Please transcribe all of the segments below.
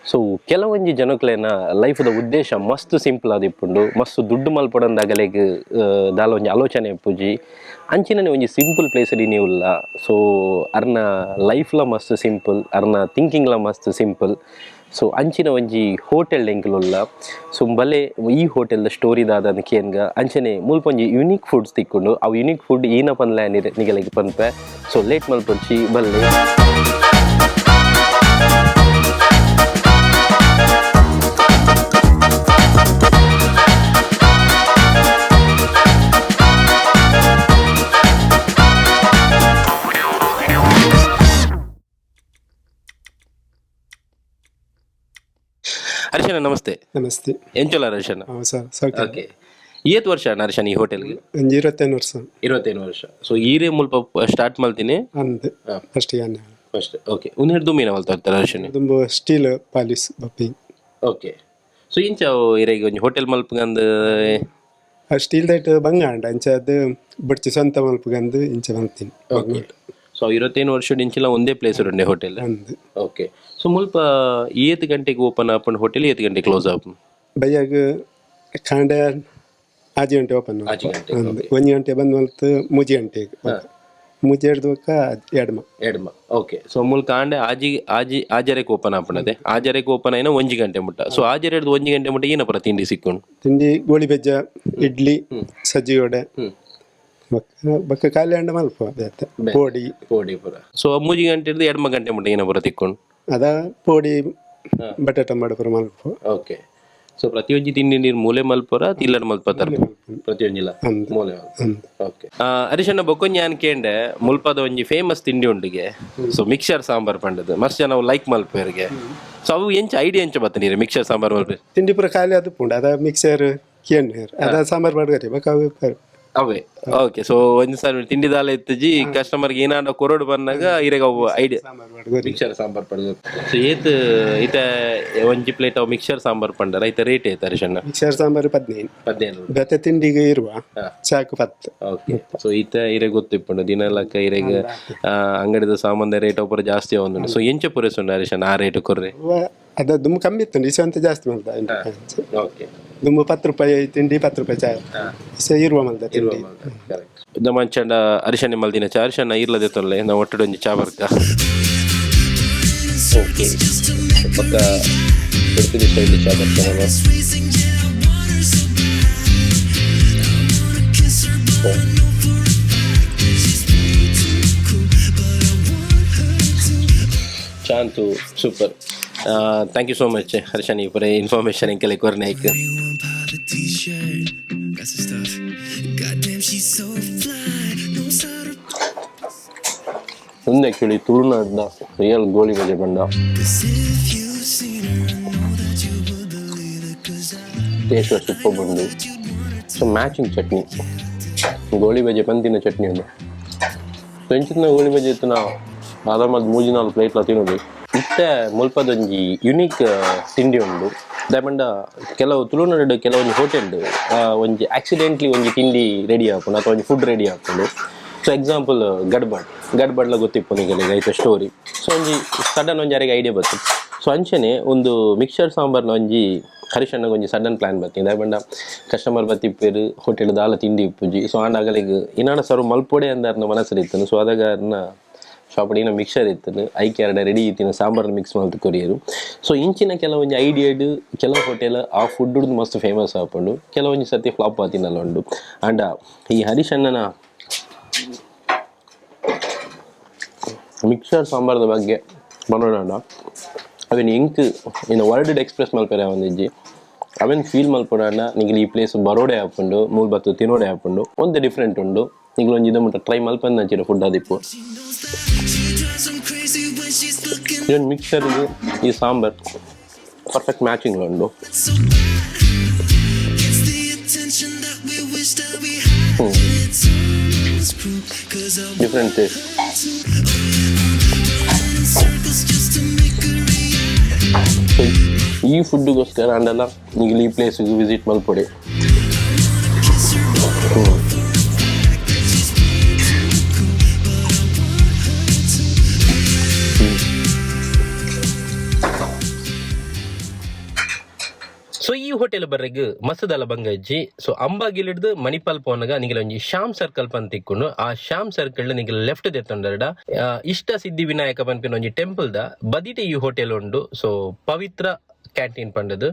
ಸೊ ಕೆಲವೊಂಜಿ ಜನಕ್ಲೆನ ಲೈಫ್ದ ಉದ್ದೇಶ ಮಸ್ತ್ ಸಿಂಪಲ್ ಆದಿಪ್ಪುಂಡು. ಮಸ್ತ್ ದುಡ್ಡು ಮಲ್ಪಡಂದಾಗಲೆಗ್ ದಾಲ ಒಂಜಿ ಆಲೋಚನೆ ಇಪ್ಪುಜಿ. ಅಂಚಿನನೆ ಒಂಜಿ ಸಿಂಪಲ್ ಪ್ಲೇಸ್ ನೀವು ಉಲ್ಲ. ಸೊ ಅರ್ನ ಲೈಫ್ಲ ಮಸ್ತ್ ಸಿಂಪಲ್, ಅರ್ನ ಥಿಂಕಿಂಗ್ಲ ಮಸ್ತ್ ಸಿಂಪಲ್. ಸೊ ಅಂಚಿನ ಒಂಜಿ ಹೋಟೆಲ್ ಎಂಕುಲುಲ್ಲ. ಸೊ ಬಲೆ ಈ ಹೋಟೆಲ್ದ ಸ್ಟೋರಿ ದಾದ ಕೇನ್ಗ. ಅಂಚನೆ ಮುಲ್ಪ ಒಂಜಿ ಯುನೀಕ್ ಫುಡ್ಸ್ ತಿಕ್ಕುಂಡು. ಅವು ಯುನೀಕ್ ಫುಡ್ ಈನ ಪನ್ಲೆ ನಿಗಲೆಗ್ ಪನ್ಪೆ. ಸೊ ಲೇಟ್ ಮಲ್ಪೊಡ್ಚಿ, ಬಲ್ಲೆ. ಹರ್ಷನ, ನಮಸ್ತೆ. ನಮಸ್ತೆ. ಎಂಚೊಲ ಹರ್ಷನ? ಹೌದು ಸರ್, ಸೌಖ್ಯ. ಓಕೆ, ಏತ್ ವರ್ಷ ಹರ್ಷನ್ ಈ ಹೋಟೆಲ್ಗೆ? ಒಂಜಿ 25 ವರ್ಷ. 25 ವರ್ಷ. ಸೊ ಈರೇ ಮುಲ್ಪ ಸ್ಟಾರ್ಟ್ ಮಲ್ತೀನಿ? ಅಂದ್, ಫಸ್ಟ್ ಯಾನ್. First, okay. ಒಂದು ಹಿಡ್ದು ಮೀನ ಮಲ್ತಾ ಇರ್ತಾರೆ ಹರ್ಷನ್? ದುಂಬು ಸ್ಟೀಲ್ ಪಾಲಿಸ್ ಬಪ್ಪಿ. ಓಕೆ, ಸೊ ಇಂಚ ಇರೆಗ್ ಒಂಜಿ ಹೋಟೆಲ್ ಮಲ್ಪಗಂದು? ಆ ಸ್ಟೀಲ್ ದೈಟ್ ಬಂಗ ಅಂಡ ಅಂಚ ಅದು ಬಡ್ಚಿ ಸ್ವಂತ ಮಲ್ಪಗಂದು ಇಂಚ ಮಲ್ತೀನಿ. ಓಕೆ, ಸೊ 25 ವರ್ಷ ಇಂಚಿನ ಒಂದೇ ಪ್ಲೇಸ್ ಉಂಡೆ ಹೋಟೆಲ್? ಅಂದ್. ಓಕೆ, ಸೊ ಮುಲ್ಪ ಏತ್ ಗಂಟೆಗೆ ಓಪನ್ ಆಪುಂಡು ಹೋಟೆಲ್, ಏತ್ ಗಂಟೆಗೆ ಕ್ಲೋಸ್ ಆಪುಂಡು? ಬಯ್ಯಾಗ ಕಾಂಡೆ 6 ಗಂಟೆ ಓಪನ್. 6 ಗಂಟೆ. ಅಂದ್, 1 ಗಂಟೆ ಬಂದ್ ಮಲ್ತು 3 ಗಂಟೆಗೆ, ಮೂಜಿ ಹಿಡ್ದು ಬೊಕ್ಕ ಎಡ್ಮ. ಎಡ್ಮ, ಓಕೆ. ಸೊ ಮುಲ್ಪ ಕಾಂಡೆ ಆಜಿ ಆಜಿ ಆಜರೆಗೆ ಓಪನ್ ಆಪುಂಡದೆ? ಆಜರೆಗೆ ಓಪನ್ ಆಯಿನ 1 ಗಂಟೆ ಮುಟ್ಟ. ಸೊ ಆಜರೆ ಹಿಡ್ದು 1 ಗಂಟೆ ಮುಟ್ಟ ಏನಪುರ ತಿಂಡಿ ಸಿಕ್ಕುಂಡು? ತಿಂಡಿ ಗೋಳಿ ಬೆಜ್ಜ, ಇಡ್ಲಿ, ಸಜ್ಜಿ ವಡೆ. ಬೊಕ್ಕ ಬೊಕ್ಕ ಖಾಲಿ ಅಂಡ ಮಲ್ಪ ಬೇತೆ ಪೋಡಿ. ಪೋಡಿ ಪುರ. ಸೊ 3 ಗಂಟೆ ಹಿಡ್ದು ಎಡ್ಮ ಗಂಟೆ ಮುಟ್ಟ ಏನಪುರ ತಿಕ್ಕೊಂಡು? ಅದ ಪೋಡಿ, ಬಟಾಟ ಮಾಡಪುರ ಮಲ್ಪ. ಓಕೆ, ಸೊ ಪ್ರತಿಯೊಂಜಿ ತಿಂಡಿ ನೀರು ಮೂಲೆ ಮಲ್ಪುರ ತಿಲ್ಲಡ್ ಮಲ್ಪತಾರ ಪ್ರತಿಯೊಂಜಿಲ? ಅಂದ್. ಮೂಲೆ. ಅಂದ್. ಓಕೆ, ಹರೀಶಣ್ಣ, ಬೊಕ್ಕೊಂಜಿ ಯಾನ್ ಕೇಂಡೆ, ಮುಲ್ಪದ ಒಂಜಿ ಫೇಮಸ್ ತಿಂಡಿ ಉಂಡಿಗೆ, ಸೊ ಮಿಕ್ಸರ್ ಸಾಂಬಾರ್ ಪಂಡದು. ಮಸ್ತ್ ಜನ ಅವು ಲೈಕ್ ಮಲ್ಪೇರಿಗೆ. ಸೊ ಅವು ಎಂಚ ಐಡಿಯಾ ಎಂಚ ಬತ್ತ ನೀರು ಮಿಕ್ಸರ್ ಸಾಂಬಾರ್ ಮಲ್ಪೆ? ತಿಂಡಿ ಪೂರ ಖಾಲಿ ಅದು ಪುಂಡು ಅದ ಮಿಕ್ಸರ್ ಕೇನ್ ಅದ ಸಾಂಬಾರ್ ಪಾಡ್ಗರಿ ಬೊಕ ಅವು ಅವೇ. ಓಕೆ, ಸೊ ಒಂಜಿ ಸಾರಿ ತಿಂಡಿ ದಾಲ ಇತ್ತುಜಿ, ಕಸ್ಟಮರ್ಗೆ ಏನಾಂಡ ಕೊರಡು ಬಂದಾಗ ಇರೆಗ್ ಅವು ಐಡಿಯಾ ಸಾಂಬಾರ್ ಪಾಡ್ಗರಿ. ಮಿಕ್ಸರ್ ಸಾಂಬಾರ್ ಪಂಡದು. ಸೊ ಏತ್ ಇತ ಒಂಜಿ ಪ್ಲೇಟ್ ಅವು ಮಿಕ್ಸರ್ ಸಾಂಬಾರ್ ಪಂಡರ, ಐತ ರೇಟ್ ಏತ್ ಹರೀಶಣ್ಣ? ಮಿಕ್ಸರ್ ಸಾಂಬಾರ್ 15. 15. ಬೇತೆ ತಿಂಡಿಗೆ ಇರುವ ಚಾಕು 10. ಓಕೆ, ಸೊ ಈತ ಇರೆ ಗೊತ್ತಿಪ್ಪುಂಡು, ದಿನಲಕ್ಕ ಇರೆಗ್ ಅಂಗಡಿದ ಸಾಮಾನ್ಯ ರೇಟ್ ಒಬ್ಬರ ಜಾಸ್ತಿ ಆವೊಂದುಂಡು. ಸೊ ಎಂಚ ಪೂರೈಸುಂಡು ಹರೀಶಣ್ಣ ಆ ರೇಟ್ ಕೊರ್ರೆ? ಅದ ದುಂಬು ಕಮ್ಮಿ ಇತ್ತು, ಇಸ ಅಂತ ಜಾಸ್ತಿ ಮಲ್ದ. ಓಕೆ. ದುಂಬು 10 ರೂಪಾಯಿ ತಿಂಡಿ, 10 ರೂಪಾಯಿ ಚಾಯ್. ಇಸ ಇರುವ ಮಲ್ದ ತಿಂಡಿ. ಕರೆಕ್ಟ್. ಮಂಚಂಡ ಅರಿಶಣ್ಣೆ ಮಲ್ದಿನ ಚಾ. ಅರಿಶಣ್ಣ ಇರ್ಲದೆ ತೊಲ್ಲೆ, ನಾವು ಒಟ್ಟುಡು ಒಂಜಿ ಚಾ ಬರ್ಕ. ಓಕೆ, ಪಕ್ಕ ಉಡುಪಿ ಸ್ಟೈಲ್ ಚಾ ಬರ್ತಾನಲ್ಲ. ಚಾಂತು super. Thank you so much Harshan, ಈ ಪೂರ ಇನ್ಫಾರ್ಮೇಶನ್ ಎಂಕೆಲೆ ಕೊರ್ನಾಯ್ಕ್. One pilot t-shirt, that's the stuff. Goddamn, she's so fly. Knows how to ಒಂದು ಆ್ಯಕ್ಚುಲಿ ತುಳುನಾಡಿನ ರಿಯಲ್ ಗೋಳಿ ಬಜೆ ಬಂಡ. 'Cause if you've seen her, I know that you would believe it. 'Cause I taste super ಬಂದು. ಸೊ matching chutney, goli baje ಪಂತಿನ chutney ಉಂಡು. ಸೊ ಇಂಚಿನ ಗೋಳಿ ಬಜೆ ಇತ್ತು ನಾವು ಆರಾಮಾದ ಮೂಜಿ ನಾಲ್ಕು ಪ್ಲೇಟ್ಲ ತಿನ್ನೋದು. ಇತ್ತೆ ಮುಲ್ಪದೊಂಜಿ ಯುನೀಕ್ ತಿಂಡಿ ಉಂಡು. ದಾಯೆಪಂಡ ಕೆಲವು ತುಳುನಾಡು ಕೆಲವೊಂಜಿ ಹೋಟೆಲ್ ಒಂಜಿ ಆಕ್ಸಿಡೆಂಟ್ಲಿ ಒಂಜಿ ತಿಂಡಿ ರೆಡಿ ಆಪುಂಡು ಅಥವಾ ಒಂಜಿ ಫುಡ್ ರೆಡಿ ಆಪುಂಡು. ಸೊ ಎಕ್ಸಾಂಪಲ್ ಗಡ್ಬಡ್. ಗಡ್ಬಡ್ಲ ಗೊತ್ತಿಪ್ಪು ನಿಗಲಿಗೆ ಐತ ಸ್ಟೋರಿ. ಸೊ ಒಂಜಿ ಸಡನ್ ಒಂಜಿ ಅರೆಗೆ ಐಡಿಯಾ ಬತ್ತು. ಸೊ ಅಂಚನೆ ಒಂದು ಮಿಕ್ಸರ್ ಸಾಂಬಾರ್ನ ಒಂಜಿ ಹರೀಶಣ್ಣಗೆ ಒಂಜಿ ಸಡನ್ ಪ್ಲಾನ್ ಬತ್ತಿ. ದಾಯೆಪಂಡ ಕಸ್ಟಮರ್ ಬತ್ತಿಪ್ಪೇರು, ಹೋಟೆಲ್ ದಾಲ ತಿಂಡಿ ಇಪ್ಪುಜಿ. ಸೊ ಆಂಡ ಅಗಲಿಗೆ ಇನ್ನಾಣ ಸರ್ವ್ ಮಲ್ಪೊಡೆ ಅಂದಾರ್ನ ಮನಸ್ಸು ಇತ್ತನು. ಸೊ ಅದಾಗ ಅರ್ನ ಶಾಪ್ ಇನ್ನ ಮಿಕ್ಸರ್ ಇತ್ತನು, ಐಕೆ ಎರಡ ರೆಡಿ ಇತ್ತಿನ ಸಾಂಬಾರ್ ಮಿಕ್ಸ್ ಮಲ್ತು ಕೊರಿಯರು. ಸೊ ಇಂಚಿನ ಕೆಲವೊಂಜಿ ಐಡಿಯಾಡ್ ಕೆಲವು ಹೋಟೆಲ್ ಆ ಫುಡ್ ಮಸ್ತ್ ಫೇಮಸ್ ಆಪುಂಡು, ಕೆಲವೊಂಜಿ ಸರ್ತಿ ಫ್ಲಾಪ್ ಆತಿನಲ್ಲ ಉಂಡು. ಆಂಡ ಈ ಹರೀಶಣ್ಣನ ಮಿಕ್ಸರ್ ಸಾಂಬಾರ್ದ ಬಗ್ಗೆ ಬರೋಣ. ಅವೇನು ಎಂಕ್ ಇನ್ನು ವರ್ಲ್ಡ್ ಎಕ್ಸ್ಪ್ರೆಸ್ ಮಲ್ಪೆರೆ ಒಂದಿಜ್ಜಿ, ಅವೇನು ಫೀಲ್ ಮಲ್ಪೊಡಾಂಡ ನಿಗಲ್ ಈ ಪ್ಲೇಸ್ ಬರೋಡೆ ಆಪುಂಡು, ಮೂಲ್ ಬತ್ತು ತಿನ್ನೋಡೆ ಆಪುಂಡು. ಒಂತೆ ಡಿಫ್ರೆಂಟ್ ಉಂಡು. ನಿಗಲ್ ಒಂಜಿ ಇದ ಮುಟ್ಟ ಟ್ರೈ ಮಲ್ಪಂದಂಚಿನ ಫುಡ್ ಆದಿಪ್ಪು. She knows that she drives 'em crazy when she's looking ಇದೊಂದು ಮಿಕ್ಸರ್ಗೆ ಈ ಸಾಂಬಾರ್ ಪರ್ಫೆಕ್ಟ್ ಮ್ಯಾಚಿಂಗ್ ಉಂಡು. so bad. Gets the attention that we wish that we had. It's almost cruel, 'cause I want different taste. to. Oh, yeah, I'm running in circles just to make her react. ಈ ಫುಡ್ಗೋಸ್ಕರ ಅಂಡಲ್ಲ ನಿಗಲ್ ಈ ಪ್ಲೇಸಿಗೆ visit ಮಲ್ಪೊಡಿ. Kiss her, but I know for a fact that she's way too cool, but I want her to. ಸೊ ಈ hotel ಬರ್ರೆಗ್ ಮಸ್ತುದಲ ಬಂಗಜ್ಜಿ. ಸೊ ಅಂಬಾಗಿಲಿಡ್ದು ಮಣಿಪಾಲ್ ಪೋನಗ ನಿಗಲ ಒಂಜಿ Shyam circle ಪಂದ್ ತಿಕ್ಕುಂಡು. ಆ ಶ್ಯಾಮ್ ಸರ್ಕಲ್ ನಿಗಲ ಲೆಫ್ಟ್ ದೆತ್ತೊಂಡರ್ಡ ಇಷ್ಟ ಸಿದ್ಧಿ ವಿನಾಯಕ ಪನ್ಪಿನ ಒಂಜಿ ಟೆಂಪಲ್ ದ ಬದಿಟೆ ಈ ಹೋಟೆಲ್ ಉಂಡು. ಸೊ ಪವಿತ್ರ ಕ್ಯಾಂಟೀನ್ ಪಂಡದು.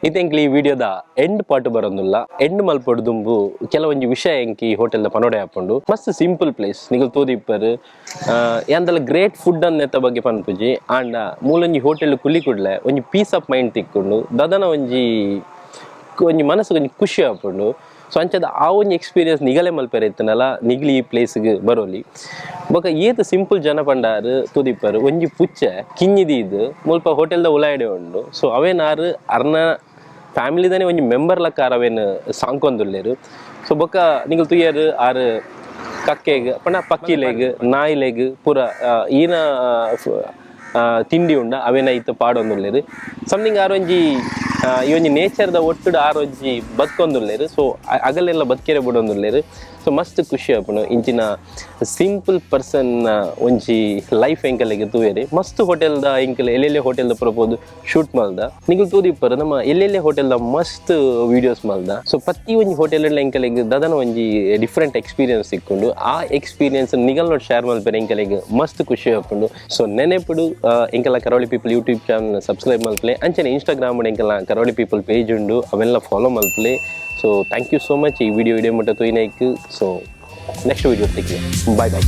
ಇತ್ತೆ ಈ ವಿಡಿಯೋದ ಎಂಡ್ ಪಾರ್ಟ್ ಬರೋದಿಲ್ಲ. ಎಂಡ್ ಮಲ್ಪೊಡು ದುಂಬು ಕೆಲವೊಂಜಿ ವಿಷಯ ಎಂಕಿ ಈ ಹೋಟೆಲ್ ದ ಪನೋಡೆ ಆಪುಂಡು. ಮಸ್ತ್ ಸಿಂಪಲ್ ಪ್ಲೇಸ್. ನಿಗಲ್ ತೋದಿಪ್ಪರ್. ಯಾಂದಲ ಗ್ರೇಟ್ ಫುಡ್ ಅನ್ನೆತ್ತ ಬಗ್ಗೆ ಪನ್ಪುಜಿ. ಆಂಡ ಮೂಲೊಂಜಿ ಹೋಟೆಲ್ ಕುಲಿ ಕುಡ್ಲೆ ಒಂಜಿ ಪೀಸ್ ಆಫ್ ಮೈಂಡ್ ತಿಕ್ಕೊಂಡು, ದದನ ಒಂಜಿ ಒಂಜಿ ಮನಸ್ಸು ಒಂಜಿ ಖುಷಿ ಆಪುಂಡು. ಸೊ ಅಂಚದ ಆ ಒಂಜಿ ಎಕ್ಸ್ಪೀರಿಯನ್ಸ್ ನಿಗಲೆ ಮಲ್ಪೆರೆ ಇತ್ತನಲ್ಲ, ನಿಗ್ಲಿ ಈ ಪ್ಲೇಸ್ಗೆ ಬರೋಲಿ. ಬೊಕ ಏತ್ ಸಿಂಪಲ್ ಜನ ಪಂಡಾರು ತುದಿಪ್ಪರು. ಒಂಜಿ ಪುಚ್ಚೆ ಕಿಂಜಿದೀದ್ ಮುಲ್ಪ ಹೋಟೆಲ್ದ ಉಲಾಯಿಡೆ ಉಂಡು. ಸೊ ಅವೇನಾರು ಅರ್ನ ಫ್ಯಾಮಿಲಿದಾನೆ ಒಂಜಿ ಮೆಂಬರ್ ಲಕ್ಕ ಅವೇನು ಸಾಂಕೊಂದುಲ್ಲೇರು. ಸೊ ಬೊಕ್ಕ ನಿಗಲ್ ತುಯ್ಯರು, ಆರು ಕಕ್ಕೆಗ್ ಪಂಡ ಪಕ್ಕಿಲೆಗ್, ನಾಯಿಲೆಗ್ ಪೂರ ಈನ ತಿಂಡಿ ಉಂಡ ಅವೇನ ಇತ್ತ ಪಾಡೊಂದುಲ್ಲೇರು. ಸಮಥಿಂಗ್ ಆರೊಂಜಿ ಈ ಒಂಜಿ ನೇಚರ್ದ ಒಟ್ಟುಡು ಆರೊಂಜಿ ಬದುಕೊಂದುಲ್ಲೇರು. ಸೊ ಅಗಲೆಲ್ಲ ಬದುಕೆರೆ ಬಿಡೊಂದುಲ್ಲೇರು. ಸೊ ಮಸ್ತ್ ಖುಷಿ ಆಪುಂಡು ಇಂಚಿನ ಸಿಂಪಲ್ ಪರ್ಸನ್ ಒಂಜಿ ಲೈಫ್ ಎಂಕಲೆಗ್ ತೂಯೆರೆ. ಮಸ್ತ್ ಹೋಟೆಲ್ದ ಎಂಕಲ್ ಎಲ್ಲೆಲ್ಲೆ ಹೋಟೆಲ್ದ ಪೂರ ಶೂಟ್ ಮಲ್ದ. ನಿಗಲ್ ತೂದಿಪ್ಪರು, ನಮ್ಮ ಎಲ್ಲೆಲ್ಲೆ ಹೋಟೆಲ್ದ ಮಸ್ತ್ ವೀಡಿಯೋಸ್ ಮಲ್ದ. ಸೊ ಪ್ರತಿ ಒಂಜಿ ಹೋಟೆಲ್ ಎಂಕಲೆಗ್ ದದನ ಒಂಜಿ ಡಿಫ್ರೆಂಟ್ ಎಕ್ಸ್ಪೀರಿಯನ್ಸ್ ಸಿಕ್ಕೊಂಡು, ಆ ಎಕ್ಸ್ಪೀರಿಯನ್ಸ್ ನಿಗಲ್ ನೋಡ್ ಶೇರ್ ಮಲ್ಪೆರೆ ಎಂಕಲೆಗ್ ಮಸ್ತ್ ಖುಷಿ ಆಪುಂಡು. ಸೊ ನೆನೆಪುಡು, ಎಂಕಲ Karavali people YouTube channel subscribe ಮಲ್ಪಲೆ. ಅಂಚನೆ ಇನ್ಸ್ಟಾಗ್ರಾಮ್ ಎಂಕಲ ಕರಾವಳಿ ಪೀಪಲ್ ಪೇಜ್ ಉಂಡು, ಅವೆಲ್ಲ ಫಾಲೋ ಮಲ್ಪಲೆ. So thank you so much ಈ ವಿಡಿಯೋ ವಿಡಿಯೋ ಮುಟ್ಟ ತೂಯಿನೈಕ್. ಸೊ ನೆಕ್ಸ್ಟ್ ವಿಡಿಯೋ ತಿಕ್ಲೆ. Bye boy.